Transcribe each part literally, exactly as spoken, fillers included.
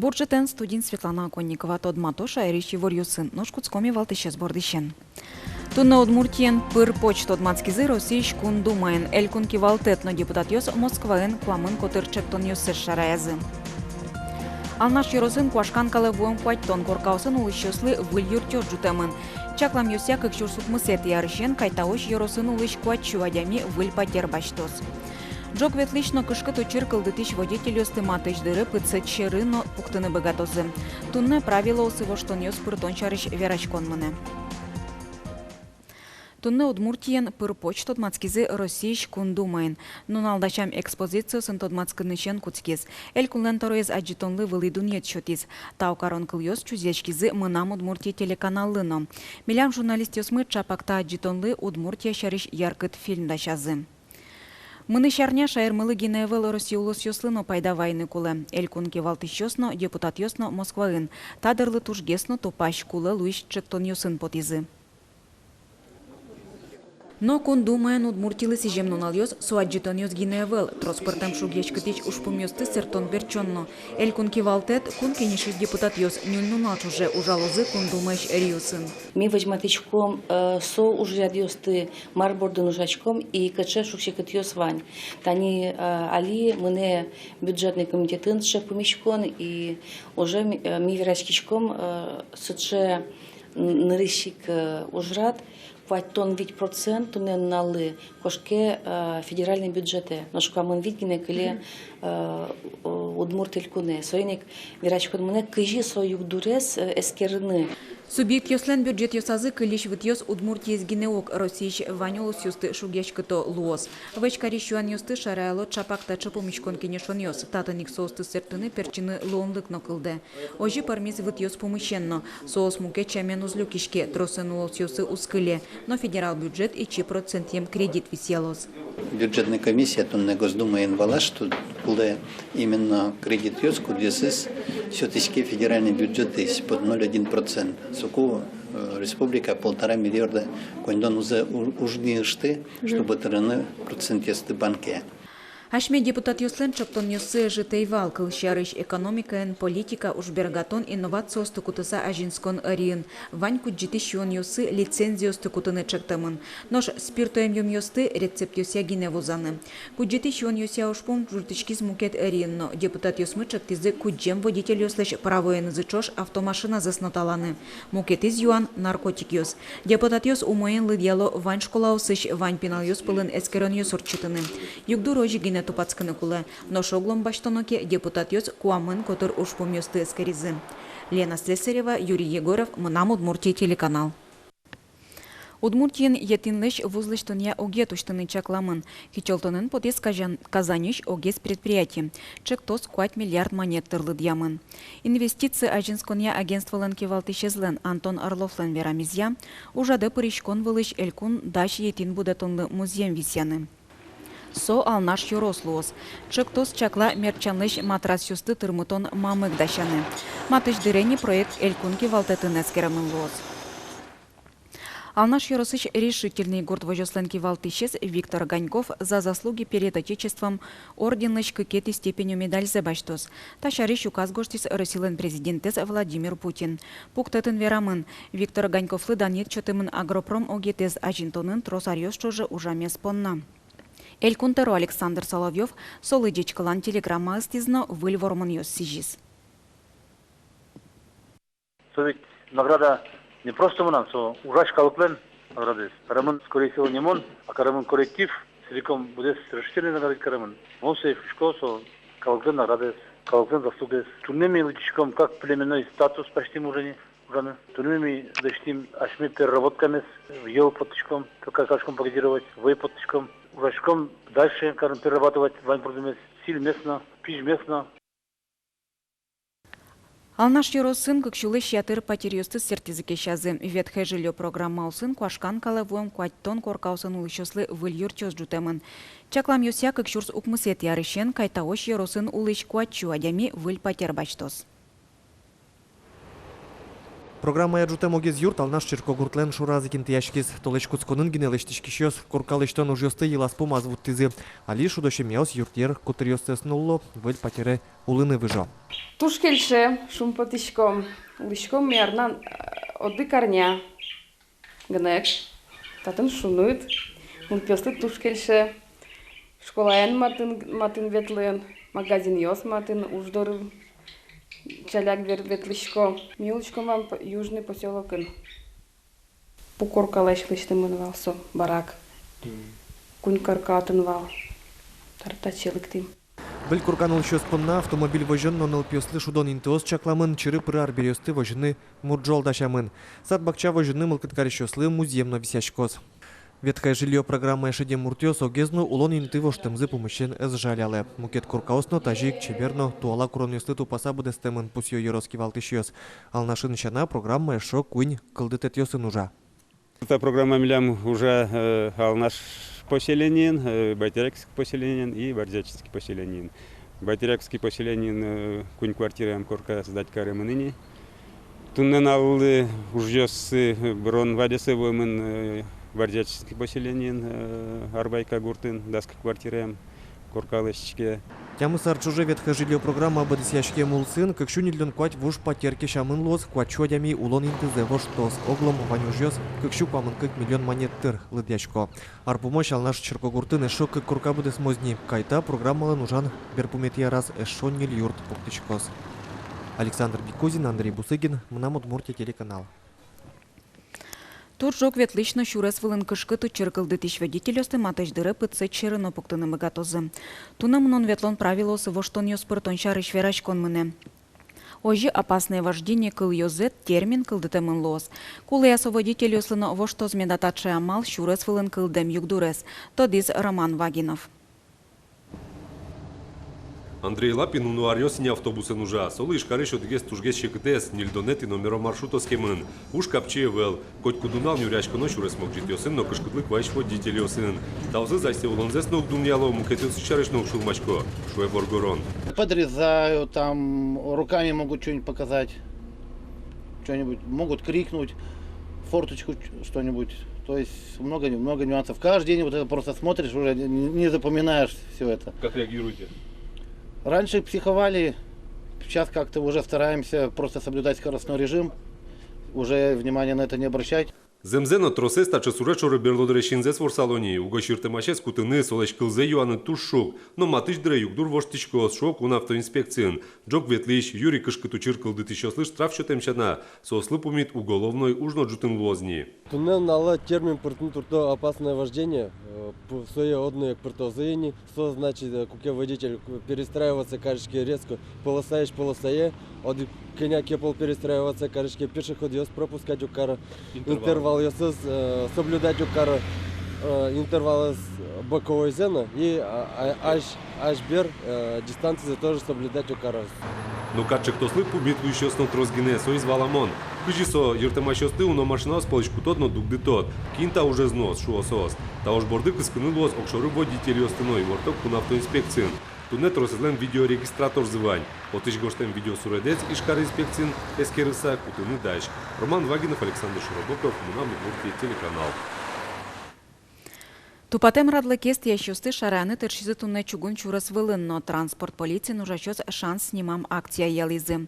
Бур ӝытэн! Студиын Светлана Оконникова. Тодмато шаерысь иворъёсын. Нош кутском валтӥсез бордысен. Туннэ Удмуртиен пыр-поч тодматскизы Россиысь Кун Думаын. Элькун кивалтэт но депутатъёс Москваын куамын котыр ӵектонъёссэс шараязы. Алнаш ёросын куашкан калэ вуэм куатьтон коркаосын улӥсьёслы выль юртъёс ӝутэмын. Чакламъёсъя, кык сюрс укмысэтӥ арысен Кайтаозь ёросын улӥсь куать сю адями выль патер басьтоз. Ӝог ветлӥсь но кышкыт учыр кылдытӥсь водительёсты матысь дыры пытсэт сьӧры но пуктыны быгатозы. Туннэ правилоосы воштонъёс пыртон сярысь вераськон мынэ. Туннэ Удмуртиен пыр-поч тодматскизы Россиысь Кун Думаын. Нунал дасям экспозициосын тодматскынысен кутскиз. Элькунлэн тӧроез адӟытонлы вылӥ дунъет сётӥз. Тау карон кылъёс чузъяськизы «Мынам Удмуртие» телеканаллы но. Милям журналистъёсмы ӵапак та адӟытонлы Удмуртия сярысь яркыт фильм дасязы. Мынӥсь арня шаермылы гинэ ӧвӧл, Россия улосъёслы но пайда вайыны кулэ. Элькун кивалтӥсьёс но, депутатъёс но Москваын та дырлы тужгес но тупась, кулэ луись ӵектонъёсын потӥзы. Но Кун Думаын Удмуртилы сӥзем нуналъёс — со адӟытонъёс гинэ ӧвӧл, трос пӧртэм шугъяськытӥсь ужпумъёсты сэртон-пертчон но. Элькун кивалтэт, Кун Кенешысь депутатъёс ньыль нунал ӵоже ужалозы Кун Думаысь ӧриосын. Ми возьматӥськом, э, со ужрядъёсты, мар бордын ужаськом и кыӵе шуг-секытъёс вань. Тани, э, али мынэ бюджетный комитетын сыӵе пумиськон, и уже ми, э, ми вераськиськом, э, сыӵе н-, нырысь ик, э, ужрад: куатьтон вить процент туннэ нуналлы кошке, э, федеральный бюджетэ, нош куамын вить гинэ кыле, э, э, Удмурт Элькунэ. Соин ик вераськон мынэ, кызьы со югдурез, э, эскерыны. Субъектъёслэн бюджетъёсазы кыллись вытъёс Удмуртиез гинэ уг, Россиысь вань улосъёсты шугъяськыто луоз. Вӧсь карись юанъёсты шараяло ӵапак таӵе пумиськон-кенешонъёс. Татын ик соосты сэртыны-пертчыны луонлык но кылдэ. Озьы пӧрмиз вытъёс пумысен но. Соос мукет сямен уз люкиське, тросэн улосъёсы уз кыле, но федерал бюджет ичи процентъем кредит висъялоз. Бюджетный комиссия туннэ Госдумаын валаз, что кулэ именно кредитъёс, кудъёсыз сётӥське федеральный бюджетысь под ноль один процент. Соку, э, республика полтора миллиарда коньдон уз у-, уж ни ышты, чтобы тырыны процентъёсты банке. Асьме депутатъёслэн ӵектонъёссы ӧжыт ӧй вал. Кылсярысь, экономикаын политика, ужбергатон, инновациосты кутыса азинскон ӧриын. Вань кудӟытӥсь юонъёсы лицензиосты кутыны ӵектэмын. Нош спирто эмъюмъёсты рецептъёсъя гинэ вузаны. Кудӟытӥсь юонъёсъя ужпум ӝутӥськиз мукет ӧриын но. Депутатъёсмы ӵектӥзы кудӟем водительёслэсь правоенызы ӵош автомашиназэс но таланы. Мукетыз юан — наркотикъёс. Депутатъёс умоен лыдъяло вань школаосысь вань пиналъёс пӧлын эскеронъёс ортчытыны. Югдур озьы гинэ тупатскыны кулэ. Нош оглом басьтоно ке, депутатъёс куамын котыр ужпумъёсты эскеризы. Лена Слесарева, Юрий Егоров, «Мынам Удмуртие» телеканал. Удмуртиын етӥнлэсь вуз лэсьтонъя огет усьтыны чакламын. Кичӧлтонэн потӥз Казан-, Казаньысь огез предприятие. Ӵектос куать миллиард манет тыр лыдъямын. Инвестици азинсконъя агентстволэн кивалтӥсезлэн Антон Орловлэн верамезъя, ужрадэ пыриськон вылысь элькун дась етӥн будэтонлы музъем висъяны. Со Алнаш ёрос луоз. Ӵектос чакла мерчанлэсь матрасъёсты тырмытон мамык дасяны. Матысь дыре ни проект элькун кивалтэтын эскеремын луоз. Алнаш ёросысь «Решительный» гурт возёслэн кивалтӥсез Виктор Ганьков «За заслуги перед Отечеством» орденлэсь кыкетӥ степенё медальзэ басьтоз. Та сярысь указ гожтӥз Россилэн президентэз Владимир Путин. Пуктэтын верамын: Виктор Ганьковлы данъет сётэмын агропром огетэз азинтонын трос аръёс ӵоже ужамез понна. Элькун тӧро Александр Соловьёв солы ӟечкылан телеграмма ыстӥз но выль вормонъёс сӥзиз. Со ведь награда не просто мынам, со ужась калыклэн наградаез. Каремын, скорее всего, не мон, а каремын коллектив, целиком быдэс «Решительный» наградить каремын. Мон сое шуисько, со калыклэн наградаез, калыклэн заслугаез. Туннэ ми лыдӟиськом, как племенной статус басьтӥм уже ни ужаны. Туннэ ми лэсьтӥм асьме переработкамес, йӧл поттӥськом, как-, качком пакетировать, вӧй поттӥськом, ужаськом дальше, карем перерабатывать вань бурдымес, сӥльмес но, пизьмес но. Алнаш ёросын кык сюлэсь ятыр патеръёсты сэрттӥзы-кесязы. «Ветхое жильё» программаосын куашкан калэ вуэм куатьтон коркаосын улӥсьёслы выль юртъёс ӝутэмын. Чакламъёсъя, кык сюрс укмысэтӥ арысен Кайтаозь ёросын улӥсь куать сю адями выль патер басьтоз. Программая ӝутэм огез юрт Алнаш черкогуртлэн шораз ик интыяськиз. Толэзь кутсконын гинэ лэсьтӥськисьёс корка лэсьтон ужъёсты йылаз-пумаз вуттӥзы. Али шудо семьяос юртъер котыръёссэс нулло, выль патере улыны выжо. Туж кельше, шумпотӥськом. Улӥськом ми арнянь, э, одӥг арня гинэ. Татын шуныт, нылпиослы туж кельше. Школаен матын, матын ветлыны, магазинъёс матын, уж доры ӵаляк вер-, ветлӥсько. Ми улӥськом вал п-, Южный посёлокын. Пу коркалэсь лэсьтэмын вал со, барак. Мгм. Куинь корка отын вал. Тар-, татчы лыктӥм. Выль коркан улӥсьёс понна автомобиль возён но нылпиослы шудон интыос чакламын, чыры-пыры арбериосты возьыны мурӝол дасямын. Сад-бакча возьыны мылкыд карисьёслы музъем но висъяськоз. «Ветхое жильё» программая шедем муртъёс огез но улон инты воштэмзы пумысен ӧз жалялэ. Мукет коркаос но тазьы ик чебер но туала куронъёслы тупаса быдэстэмын, пусъё ёрос кивалтӥсьёс. Алнашын сяна, программа эшшо куинь кылдытэтъёсын ужа. Та программа милям ужа, э, Алнаш поселениын, э, Байтеряковский поселениын и Борзячинский поселениын. Байтеряковский поселениын, э, куинь квартираем корка сдать каремын ини. Туннэ нуналлы ужъёссы, э, бырон вадесэ вуэмын, э, Борзячинский поселениын, э, Арбайка гуртын, дас кык квартираем корка лэсьтӥське. Тямыс ар ӵоже «Ветхое жильё» программа быдэсъяськем улсын кык сю ньыльдон куать вуж патер кесямын луоз, куать сю адями улон интызэ воштоз. Огъя вань ужъёс кык сю куамын кык миллион манет тыр лыдъясько. Ар пумозь Алнаш черкогуртын эшшо кык корка быдэсмоз ни. Кайта, программалэн ужан берпуметӥ араз эшшо ньыль юрт пуктӥськоз. Александр Бекузин, Андрей Бусыгин, «Мынам Удмуртие» телеканал. Туж ӝог ветлӥсь но сюрес вылын кышкыт учыр кылдытӥсь водительёсты матысь дыре пытсэт сьӧры но пуктыны быгатозы. Туннэ мынон-ветлон правилоосы воштонъёс пыртон сярысь вераськон мынэ. Озьы «опасное вождение» кылъёзэт термин кылдытэмын луоз. Кулэ-а со водительёслы но воштоз меда таӵе амал сюрес вылын кылдэм югдурез, тодӥз Роман Вагинов. Андрей Лапин уно аръёс ини автобусэн ужа. Солы Ижкарысь одӥгез тужгес секытэз, ньыльдонэтӥ номеро маршрут оскемын. Уж капчи ӧвӧл. Котькуд нунал нюръяськоно сюрес могӟетъёсын но кышкытлык вайись водительёсын. Таосыз асьсэ улонзэс но уг дунъяло, мукетъёсыз сярысь но уг сюлмасько, шуэ воргорон. Подрезают, там руками могут что-нибудь показать. Что-нибудь могут крикнуть, форточку ч-, что-нибудь. То есть много, много нюансов. Каждый день вот это просто смотришь, уже не, не запоминаешь всё это. Как реагируете? Раньше психовали, сейчас как-то уже стараемся просто соблюдать скоростной режим, уже внимания на это не обращать. Зэмзэ но, тросэз таӵе сурет шоры берло дыре синзэс ворсало ни. Угось йыртэмасез кутыны, солэсь кылзэ юаны туж шуг. Но матысь дыре югдур воштӥськоз, шуо кун автоинспекциын. Ӝог ветлӥсь, юри кышкыт учыр кылдытӥсьёслы штраф сётэм сяна, соослы пумит уголовной уж но ӝутыны луоз ни. Туннэ нуналлы термин пыртыны туртто «опасное вождение», э, п-, сое одно ик пыртозы ини. Со значит, э, куке водитель к-, перестраиваться кариське резко полосаысь полосае, одӥг кӧня ке пол перестраиваться кариське, пешеходъёс пропускать уг кары, интервал, интервалъёсыз, э, соблюдать уг кары, э, интервалэз боковойзэ но и, а, а, азь, азьбер, э, дистанцизэ тоже соблюдать уг кары. Но кат чектослы пумит луисьёс но трос гинэ, соиз валамон. Кызьы со йыртэмасьёсты уно машинаос пӧлысь кутод но дугдытод? Кин та ужез нуоз, шуо соос. Та уж борды кыскыны луоз огшоры водительёсты но, иворто кун автоинспекциын. Туннэ тросэзлэн видеорегистраторзы вань. Отысь гожтэм видеосуредэз Ижкар инспекциын эскерыса кутыны дась. Роман Вагинов, Александр Широбоков, «Мынам Удмуртие» телеканал. Тупатэм радлыкез тӥясьёсты шараяны тыршизы туннэ чугун сюрес вылын но. Транспорт полициын ужасьёс «Шанс снимам» акция ялӥзы.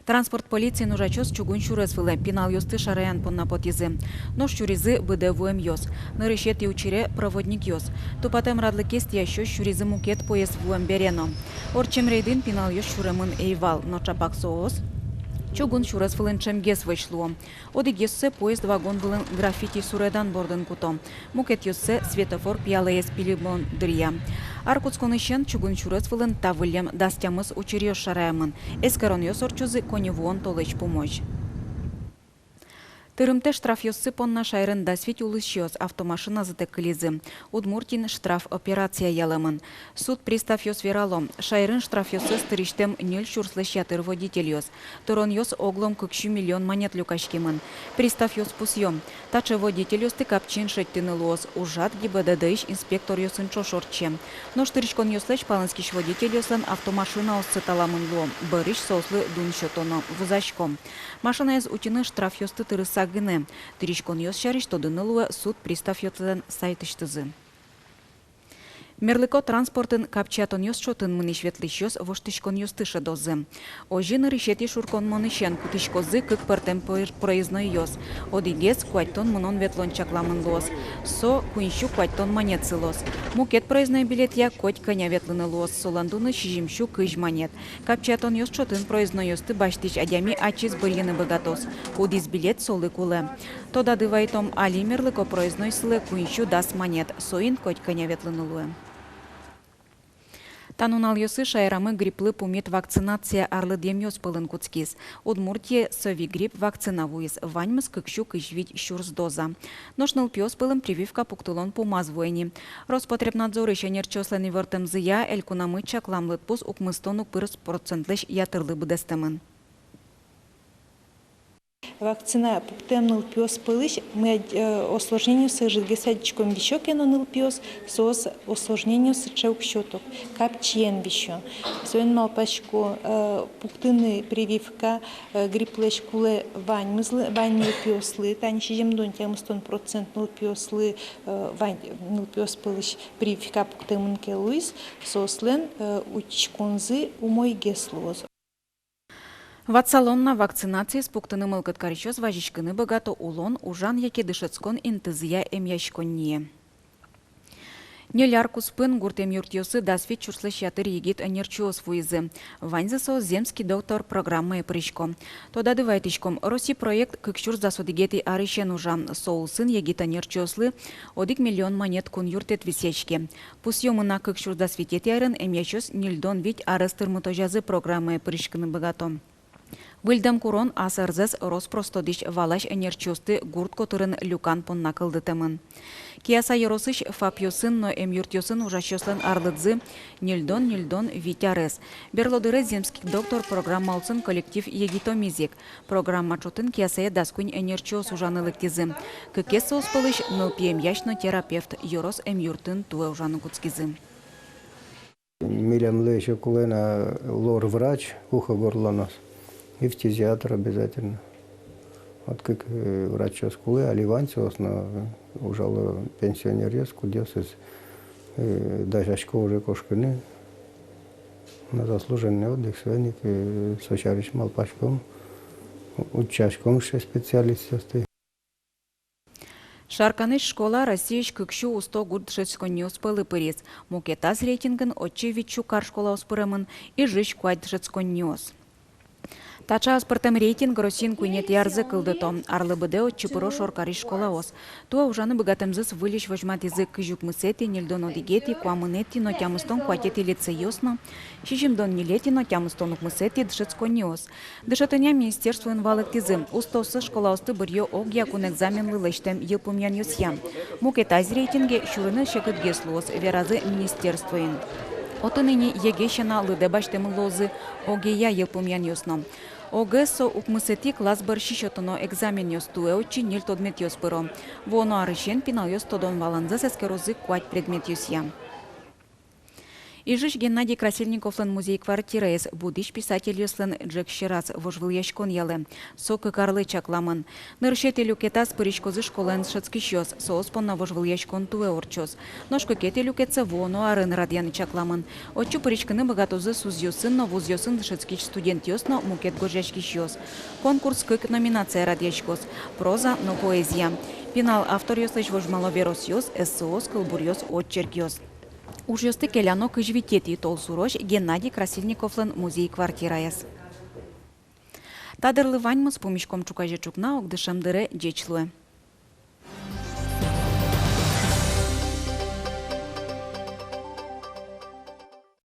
Транспорт полициын ужасьёс чугун сюрес вылэ пиналъёсты шараян понна потӥзы. Нош сюризы быдэ вуэмъёс. Нырысетӥ учыре проводникъёс. Тупатэм радлыкез тӥясьёс сюризы мукет поезд вуэм бере но. Ортчем рейдын пиналъёс сюремын ӧй вал, но чапак соос чугун сюрес вылын ӵемгес вӧсь луо. Одӥгъёссэ поезд вагон вылын граффити суредан бордын куто, мукетъёссэ светофор пиялаез пилемон дыръя. Ар кутсконысен чугун сюрес вылын та выллем дас тямыс учыръёс шараямын. Эскеронъёс ортчозы коньывуон толэзь пумозь. Тырымтэ штрафъёссы понна шаерын дас вить улӥсьёс автомашиназэтэк кылизы. Удмуртиын штраф операция ялэмын. Суд приставъёс верало, шаерын штрафъёссэс тырисьтэм ньыль сюрслэсь ятыр водительёс. Тыронъёс оглом кык сю миллион манет люкаськемын. Приставъёс пусъё, таӵе водительёсты капчиен шедьтыны луоз, ужрад ГИБДД-ысь инспекторъёсын ӵош ортче. Нош тыриськонъёслэсь палэнскись водительёслэн автомашинаоссы таламын луо, бӧрысь соослы дун сётоно, вузасько. Машинаез утьыны штрафъёсты тырыса гинэ. Тыриськонъёс сярысь тодыны луэ суд приставъёслэн сайтысьтызы. Мерлыко транспортын капчиятонъёс чотын мынӥсь-ветлӥсьёс воштӥськонъёсты шӧдозы. Озьы, нырысетӥ шуркынмонысен кутӥськозы кык пӧртэм пор-, проезднойёс. Одӥгез куатьтон мынон-ветлон чакламын луоз. Со куинь сю куатьтон манет сылоз. Мукет проездной билетъя коть кӧня ветлыны луоз, солэн дуныз сизьым сю кызь манет. Капчиятонъёс чотын проезднойёсты басьтӥсь адями ачиз бырйыны быгатоз, кудӥз билет солы кулэ. Тодады вайтом, али мерлыко проездной сылэ куинь сю дас манет, соин коть кӧня ветлыны луэ. Та нуналъёсы шаерамы грипплы пумит вакцинация арлыдъемъёс пӧлын кутскиз. Удмуртие Совигрипп вакцина вуиз, ваньмыз кык сю кызь вить сюрс доза. Нош нылпиос пӧлын прививка пуктылон пумаз вуэ ни. Роспотребнадзорысь ӧнерчиослэн ивортэмзыя, элькунамы чаклам лыдпус укмыстон укмыс процентлэсь ятырлы быдэстэмын. Вакцина пуктэм нылпиос пӧлысь ми, э, осложнениоссэ ӧжытгес адӟиськом: висё ке но нылпиос, соос осложнениосы сыӵе уг сёто, капчиен висё. Соин малпасько, э, пуктыны прививка, э, грипплэсь кулэ ваньмызлы, вань нылпиослы, тани сизьымдон-тямыстон процент нылпиослы, э, вань нылпиос пӧлысь прививка пуктэмын ке луиз, соослэн, э, утиськонзы умойгес луоз. Ватсалом на, вакцинациез пуктыны мылкыд карисьёс вазиськыны быгато улон, ужан яке дышетскон интызыя эмъяськонние. Ньыль ар куспын гурт эмъюртъёсы дас вить сюрслэсь ятыр егит ӧнерчиос вуизы. Ваньзы соос «Земский доктор» программае пырисько. Тодады вайтӥськом, Россиысь проект кык сюрс дас одӥгетӥ арысен ужа. Со улсын егит ӧнерчиослы одӥг миллион манет кун юрттэт висъяське. Пусъёмы на, кык сюрс дас витетӥ арын эмъясьёс ньыльдон вить арес тырмытозязы программае пыриськыны быгато. Выльдэм курон ас ӧрзэс рос-прос тодӥсь, валась ӧнерчиосты гурт котырын люкан понна кылдытэмын. Кияса ёросысь ФАПъёсын но эмъюртъёсын ужасьёслэн арлыдзы ньыльдон, ньыльдон вить арес. Берло дыре «Земский доктор» программа улсын коллектив егитомиз ик. Программа чотын Киясае дас куинь ӧнерчиос ужаны лыктӥзы. Кыкез соос пӧлысь нылпи эмъясь но терапевт, ёрос эмъюртын туэ ужаны кутскизы. Милемлы ещё кулэ на лор врач, ухо-горло-нос, и фтизиатр обязательно. Вот кык, э, врачъёс кулэ, али вань соос но, э, ужало пенсионеръёс, кудъёсыз, э, дасясько уже кошкыны на заслуженный отдых, соин ик, э, со сярысь малпаськом, утчаськом сыӵе специалистъёсты. Шарканысь школа Россиысь кык сю усто гурт дышетсконниос пӧлы пыриз. Мукетаз рейтингын отчы вить сю кар школаос пыремын, Ижысь куать дышетсконниос. Таӵе аспӧртэм рейтинг Россиын куинетӥ арзэ кылдыто. Арлы быдэ отчы пыро шоркарысь школаос. Туэ ужаны быгатэмзэс выльысь возьматӥзы кызь укмысэтӥ, ньыльдон одӥгетӥ, куамынэтӥ но тямыстон куатетӥ лицейёс но, сизьымдон ньылетӥ но тямыстон укмысэтӥ дышетсконниос. Дышетонъя министерствоын валэктӥзы, устоосыз школаосты быръё огъя кун экзаменлы лэсьтэм йылпумъянъёсъя. Мукетаз рейтинге сюрыны секытгес луоз, веразы министерствоын. Отын ини ЕГЭ сяна лыдэ басьтэмын луозы огъя йылпумъянъёс но. ОГЭ со укмысэтӥ класс бӧрсьы сётоно экзаменъёс, туэ отчы ньыль тодметъёс пыро. Вуоно арысен пиналъёс тодон-валанзэс эскерозы куать предметъёсъя. Ижысь Геннадий Красильниковлэн музей-квартираез будӥсь писательёслэн ӝӧк сьӧраз вожвылъяськон ялэ. Со кык арлы чакламын. Нырысетӥ люкетаз пыриськозы школаын дышетскисьёс, соос понна вожвылъяськон туэ ортчоз. Нош кыкетӥ люкетсэ вуоно арын радъяны чакламын. Отчы пыриськыны быгатозы СУЗъёсын но вузъёсын дышетскись студентъёс но мукет гожъяськисьёс. Конкурс кык номинацие радъяськоз: проза но поэзия. Пинал авторъёслэсь возьмало веросъёс, эссэос, кылбуръёс, очеркъёс. Ужъёсты келяно кызь витетӥ толсурозь Геннадий Красильниковлэн музей-квартираез. Та дырлы ваньмыз. Пумиськом ӵуказе ӵукна огдышем дыре. Ӟеч луэ.